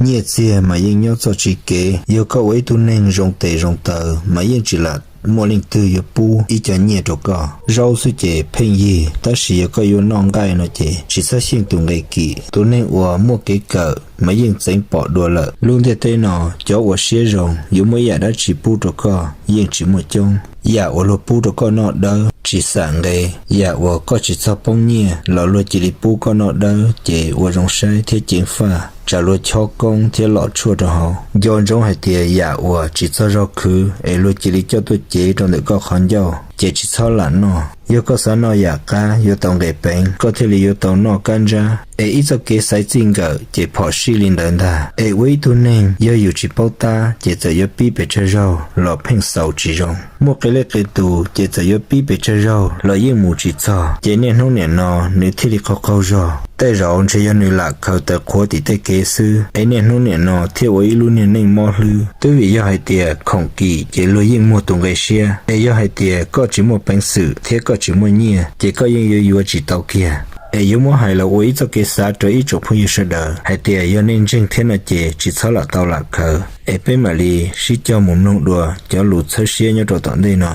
Nyiaj txiag mas yeej nyob txoj tsis kev, yog koj ua ib tug neeg zoo tes zoo taw mas yeej tsis lam muaj leej twg yuav pub ib co nyiaj rau koj. Zaub xwb ces pheej yig, tab sis yog koj yuav noj nqaij no ces tsis txhob xyeej tus nqe kim. Tus neeg uas muaj kev kawm mas yeej txeev pom dua lawm. Lub ntiaj teb no, cov uas siab zoo yuav muaj ib yam dab tsi pub rau koj yeej tsis muaj coob. Yam uas luag pub rau koj noj dawb tsis xam nqe, yam uas koj tsis txog poob nyiaj los luag cia li pub koj noj dawb ces ua zoo saib thiab ceev faj, tsam luag chob koob thiab lom tshuaj rau hauv. Nco ntsoov hais tias yam uas tsis txog zog khwv es luag cia li coj tuaj cev rau ntawm koj qhov ncauj ces tsis txhob lam noj. Yog koj xav noj yam qab yuav tau nqe peev, koj thiaj li yuav tau noj kab ntsab. Es ib txoj kev xaiv txij nkawm ces phom sij li ntawd ntag. Es ua ib tug neeg yog yus tsis paub tab ces txawm yuav pib pes tsawg zaug los pheej xaus tsis zoo. Muaj qee leej qee tus ces txawm yuav pib pes tsawg zaug los yeej mus tsis txog, ces niaj hnub niam no nws thiaj li qaug qaug zog. Tej zaum ntshe yog nws lam khaws taws qhuav tim tej kev xwb, es niaj hnub niam no thiaj ua ib lub niag neej mob hlwb. Twb vim yog hais tias khoom kim ces luag yeej muag tus nqe siab, es yog hais tias koj tsis muaj peev xwm thiab koj tsis muaj nyiaj ces koj yeej yuav yuav tsis tau kiag. Es yuav muab hais los ua ib txoj kev xav rau ib tsoom phooj ywg sawv daws hais tias yog nej ntseeg thiab no ces tsis txhob lam tau lam khaws. Es peb mam li sib cog mus mloog dua cov lus txhawb siab nyob rau tom ntej no.